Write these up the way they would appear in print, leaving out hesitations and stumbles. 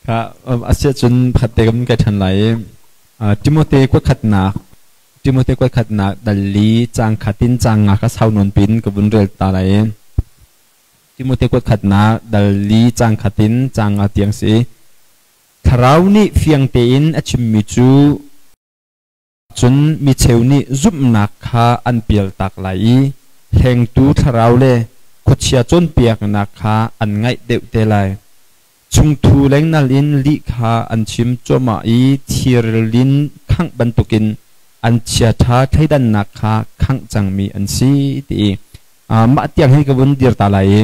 Kha asiahcun pakhat te kan kai ṭhan lai i Timote kuatkhatnak Timote kuatkhatnak dal li caang khat in caang nga kha sau nawn piin ka vun rel ta lai i Timote kuatkhatnak dal li caang khat in caang nga tiang si. Thlarau nih fiang tein a chimmi cu Cun micheu nih zumhnak kha an pialtak lai i hlengtu thlarau le khuachia cawnpiaknak kha an ngaih deuh te lai. Chungthu lengnal in lih kha an chim cuahmah i thirlin khangh bantukin an chiaṭha thleidannak kha khangh cangmi an si ti i mah tiang hi ka vun dir ta lai i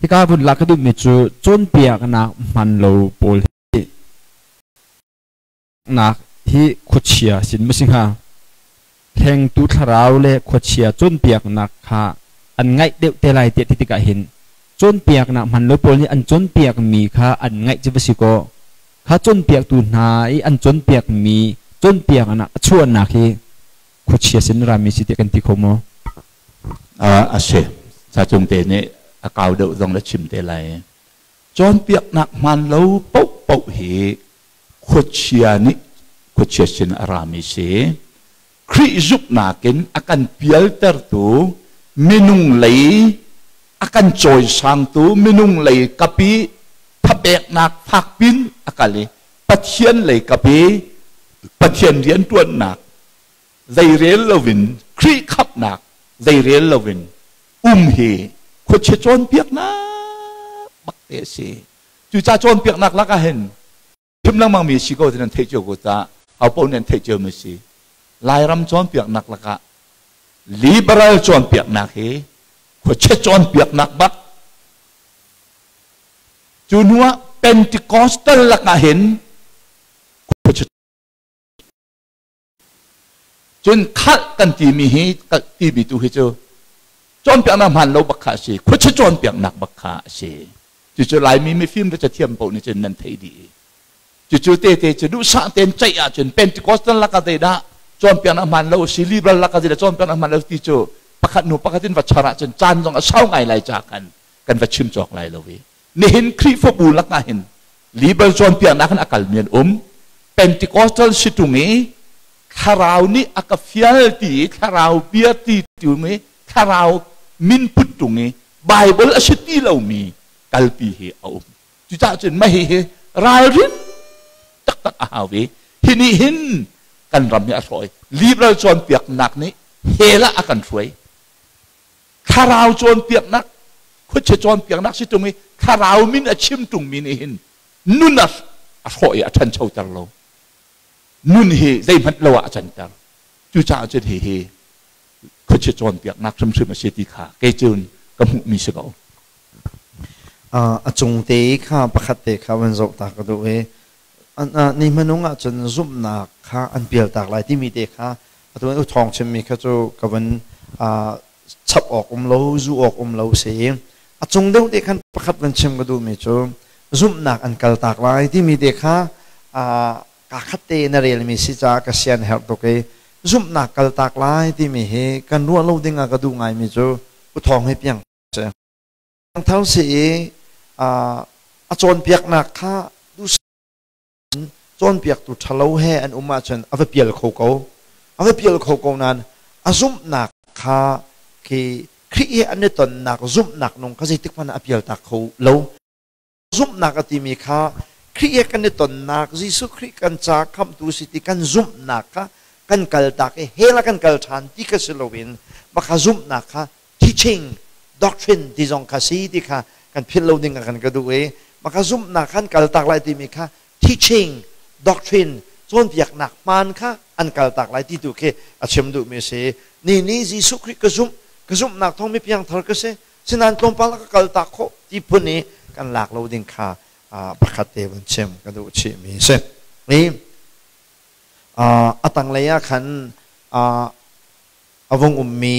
hika vun lak ka duhmi cu cawnpiaknak hman lo pawl hi nak hi khuachia sin maw si hnga? Hlengtu thlarau le khuachia cawnpiaknak kha an ngaih deuh te lai tiah ti tikah hin cawnpiaknak hman lo pawl nih an cawnpiakmi kha an ngaih cu va si kaw kha cawnpiaktu hna i an cawnpiakmi cawnpiaknak a chuahnak hi khuachia sin rami si tiah kan ti kho maw? A si. Sa cung te nih a kau deuh zong le chim te lai. Cawnpiaknak hmaan lo paohpaoh hi khuachia nih khuachia sin a rami si. Khrih zumhnak in a kan pialtertu minung lei a kan cawisangtu minung lei kapi thapeknak fakpin a kal i Pathian lei kapi Pathian rianṭuannak zeirel loin Khrih khamhnak zeirel loin um hi khuachia cawnpiaknak bak te a si. Cucaah cawnpiaknak lakah hin chim lengmang mi si ko ti nan theih cio ko ta ho paoh nih an theih cio mi si. Lairam cawnpiaknak lakah liberal cawnpiaknak hi khuachia cawnpiaknak bak cu hnu ah Pentecostal lakah hin khuachia Cun khalh kan timi hi timi tu hi cu cawnpiaknak hmaan lo bak kha a si. Khuachia cawnpiaknak bak kha a si. Cucu Laimi mifim le cathiam paoh nih cun nan theih dih. Cucu tete cu duhsah tein ceih ahcun Pentecostal lakah zeidah cawnpiaknak hmaan lo a si, liberal lakah zeidah cawnpiaknak hmaan lo ti cu pakhat hnu pakhat in va char ahcun caan zong a sau ngai lai ca khan kan va chim cawk lai lo i nihin Khrihfabu lakah hin liberal cawnpiaknak in a kalmi an um. Pentecostal si ṭung i thlarau nih a ka fial ti i thlarau bia ti ṭung i thlarau min put ṭung i Bible a si ti lomi kalpi hi a um. Cucaah cun mah hihi ralrin taktak a hau i hi nih hin kan ram hi a hrawh i liberal cawnpiaknak nih hell ah a kan hruai. Thlarau cawnpiaknak, khuachia cawnpiaknak si ṭung i thlarau min a chim ṭungmi nih hin nun a hrawh i a ṭhanchoter lo. Nun hi zeihmanh lo ah a canter. Cucaah cun hihi khuachia cawnpiaknak hrimhrim a si ti kha kei cun ka hmuhmi si ko. A cung te kha pakhat te kha van zoh ta ka duh i ni hmanung ah cun zumhnak kha an pialtak lai timi te kha atu u thawng chimmi kha cu ka van chap awk um lo zu awk um lo si a cung deuh te khan pakhat van chim ka duhmi cu zumhnak an kaltak lai timi te kha ka khat te na relmi si caah ka sian herh tuk i zumhnak kaltak lai timi hi kan ruah lo ding ah ka duh ngaimi cu u thawng hi piang si thar si i a cawnpiaknak kha duhsah cawnpiaktu ṭhalo he an um ahcun a va pial kho ko. A va pial kho ko nain a zumhnak kha khi Khrih he an i tonnak zumhnak nung kha zeitik hmanh ah a pialtak kho lo. Zumhnak a timi kha Khrih he kan i tonnak, Jesuh Khrih kan ca khamhtu si ti kan zumhnak kha kan kaltak i hell ah kan kal ṭhan ti kha si loin mah kha zumhnak kha teaching doctrine ti zong kha si ti kha kan philh lo ding ah kan ka duh i mah kha zumhnak khan kaltak lai timi kha teaching doctrine cawnpiaknak hmaan kha an kaltak lai ti tu khi a chim duhmi a si. Ni ni Jesuh Khrih ka zumh ka zumhnak thawng mi piangthar ka si sinain tlawmpal ka kaltak khawh ti phun i kan lak lo ding kha pakhat te vun chim ka duh chihmi a si. I a tanglei ah khan a vung ummi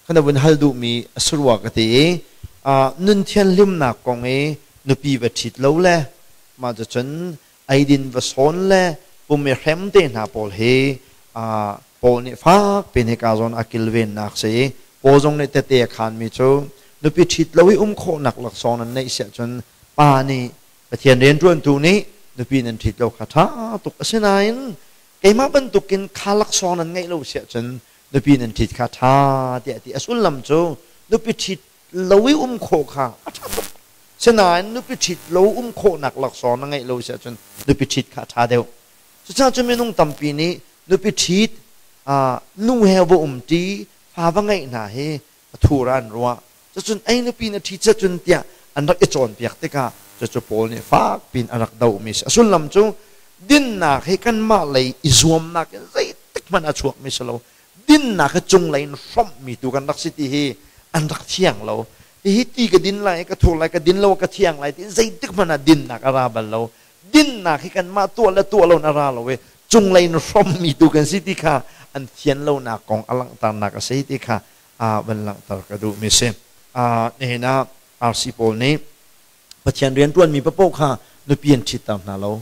kan vun hal duhmi a si rua ka ti i nun thianhlimnak kong i nupi va ṭhit lo le mah cucun eidin va sawn le pum i hrem te hna pawl hi Paul nih fak piin hika zawn a kilvennak si i Paul zong nih tete a khaanmi cu Nupi ṭhit lo i um khawhnak laksawng nan neih siah cun pa nih Pathian rianṭuantu nih nupi nan ṭhit lo kha ṭha tuk. Asinain keimah bantukin kha laksawng nan ngeih lo siah cun nupi nan ṭhit kha ṭha tiah a ti. A sullam cu nupi ṭhit lo i um khawh kha a ṭha tuk. Sinain nupi ṭhit lo um khawhnak laksawng na ngeih lo siah cun nupi ṭhit kha a ṭha deuh. Cucaah cun minung tampi nih nupi ṭhit, nu he va umṭi, fa va ngeih hna hi a thur ah an ruah. Cucun ei nupi na ṭhi cun tiah an rak i cawnpiak tikah cucu Paul nih fak piin a rak dohmi a si. A sullam cu dinnak hi kanmah lei i zuamnak in zeitik hmanh a chuakmi si lo. Dinnak hi cunglei in hrawmhmi tu kan rak si ti hi an rak thiang lo. Hihi ti ka din lai, ka thur lai, ka din lo, ka thiang lai ti zeitik hmanh ah dinnak a ra bal lo. Dinnak hi kanmah tuah le tuah lo in a ra lo i cunglei in hrawmmi tu kan si ti kha an thian lonak kong a langhternak a si ti kha van langhter ka duhmi si. Nihin ah RC pawl nih Pathian rianṭuanmi paoh kha nupi an ṭhitter hna lo.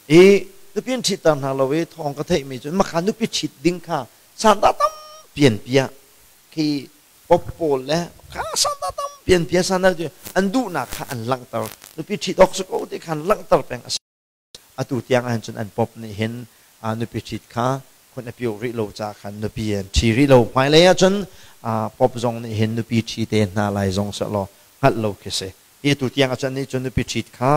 I nupi an ṭhitter hna lo i thawng ka theihmi cu makha nupi ṭhit ding kha sandah tampi an piah. Khi pop pawl le kha sandah tampi an piah sandah cu an duhnak kha an langhter. Nupi ṭhit awk si ko ti khan langhter peng a si. Atu tiang ahhin cun an pop nih hin nupi ṭhit kha khun a pio rih lo caah khan nupi an ṭhi rih lo. Hmailei ahcun pop zong nih hin nupi ṭhi te hna lai zong sehlaw hngalh lo khi si. Hi atu tiang ahcun nih cun nupi ṭhit kha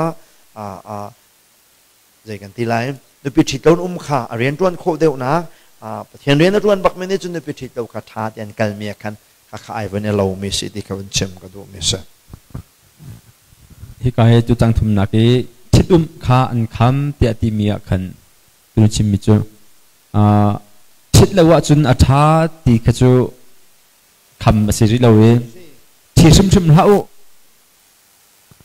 zei kan ti lai, nupi ṭhit lo um kha a rianṭuan khawh deuhnak, Pathian rian a ṭuan bakmi nih cun nupi ṭhit lo kha ṭha ti an kalmi ah khan khakha ai van i lomi si ti kha van chim ka duhmi si. Hika hi tu cang thumnak i ṭhitumh kha an kham tiah timi ah khan tu chimmi cu ṭhit lo ahcun a ṭha ti kha cu kham a si rih lo i ṭhi hrimhrim hlah u,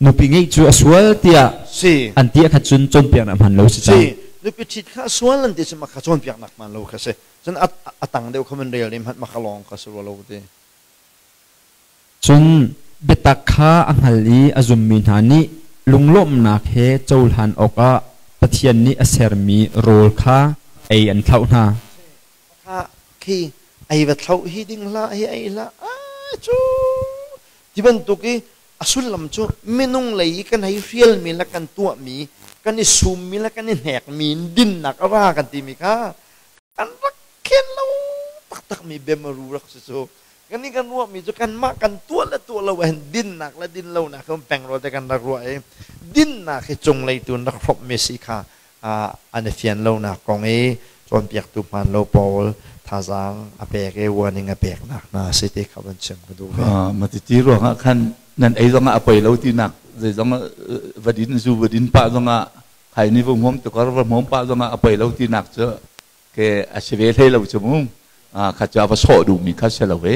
nupi ngeih cu a sual tiah si an ti ah cun cawnpiaknak hman lo si cang. Si, nupi ṭhit kha sual an ti cu mah kha cawnpiaknak hman lo kha si. Cun a tang deuh kha man rel i hmanh mah kha lawng kha si rua lo ti. Cun biatak kha a hngal i a zummi hna nih lunglawmhnak he cohlan awkah Pathian nih a sermi rawl kha ei an thlauh hna. Kha khi ei va thlauh hi ding hlah, hi ei hlah, cu ti bantuk i a sullam cu minung lei i kan hei hrialmi le kan tuahmi, kan i summi le kan i hnekmi in dinnak a ra kan timi kha kan rak khen lo taktakmi bemaru rak si cu. Kan nih kan ruahmi cu kanmah kan tuah le tuah lo ahhin dinnak le din lonak hi um peng rua te kan rak ruah i dinnak hi cunglei tu in rak hrawmhmi si kha an i fian lonak kong i cawnpiaktu hmaan lo pawl thazaang a pek i warning a peknak hna si ti kha van chim ka duh ve. Matiti ruangah khan nan ei zongah a poi lo tinak zeizong va din zu va din pah zongah khai ni va hmuam tukar va hmuam pah zongah a poi lo tinak cu ke a si ve hlei lo cu mu. Kha cu a va sawh duhmi kha si lo ve.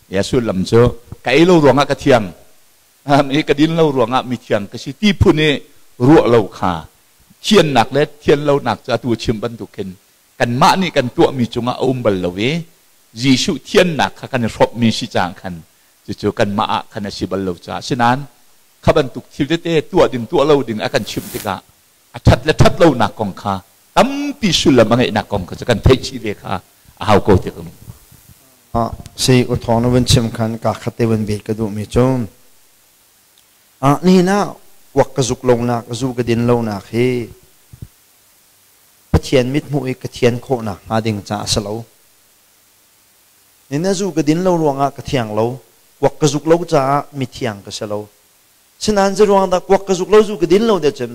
Ya sullam cu ka ei lo ruangah ka thiang, mi ka din lo ruangah mi thiang ka si ti phun i ruah lo kha thiannak le thian lonak cu atu chim bantuk khin kanmah nih kan tuahmi cungah a um bal lo i Jesuh thiannak kha kan i hrawmhmi si cang khan cucu kanmah ah khan a si bal lo caah sinain kha bantuk thil tete tuah ding tuah lo ding a kan chimh tikah a ṭhat le ṭhat lonak kong kha tampi sullam a ngeihnak kong kha cu kan theih chih ve kha a hau ko ti ka Si u thawng na vun chim khan ka khat te vun bet ka duhmi cu nihin ah kuak ka zuk lonak, zu ka din lonak hi Pathian mithmuh i ka thian khawhnak hnga ding caah a si lo. Nihin ah zu ka din lo ruangah ka thiang lo, kuak ka zuk lo caah mithiang ka si lo. Sinain zeiruang dah kuak ka zuk lo, zu ka din lo deh cun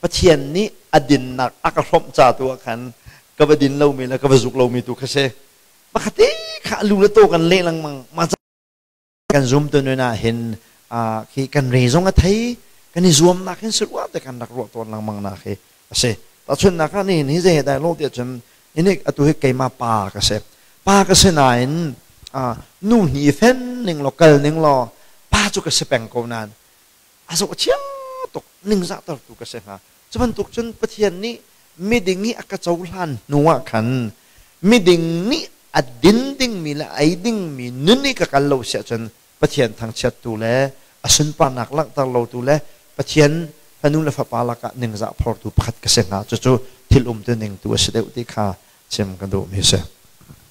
Pathian nih a dinnak a ka hrawmh ca tu ah khan ka va din lomi le ka va zuk lomi tu kha si. Pakhat te kha lu le taw kan leh lengmang. Mah kan zum tu nun ah hin khi kan re zong a thei, kan i zuamnak hin si rua te kan rak ruah tawn lengmang nak hi a si. Tahchunhnak ah nihin hi zei he dai lo tiah cun inik atu hi keimah pa ka si. Pa ka si nain nu hni fen ning law kal ning law pa cu ka si peng ko nain a zoh chia tuk, ningzahter tu ka si hnga. Cu bantuk cun Pathian nih miding i a ka cohlan hnu ah khan miding nih a din dingmi le ei dingmi nun i ka kal lo si ahcun Pathian thangchiattu le a sunparnak langhter lotu le Pathian fanu le fapa lakah ningzah phortu pakhat ka si hnga. Cucu thil umtu ning tu a si deuh ti kha chim ka duhmi a si.